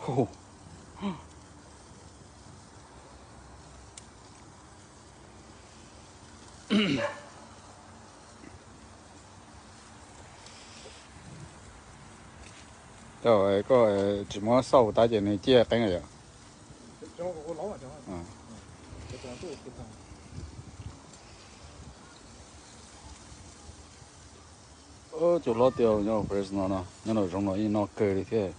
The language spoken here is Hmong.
Hu. Koj tsis muab xauj tas ces nws ciaj qeeb yom. Cov hlob tias nyob Fresno no, nyob nram zoov no yeej noj kawg li thiab.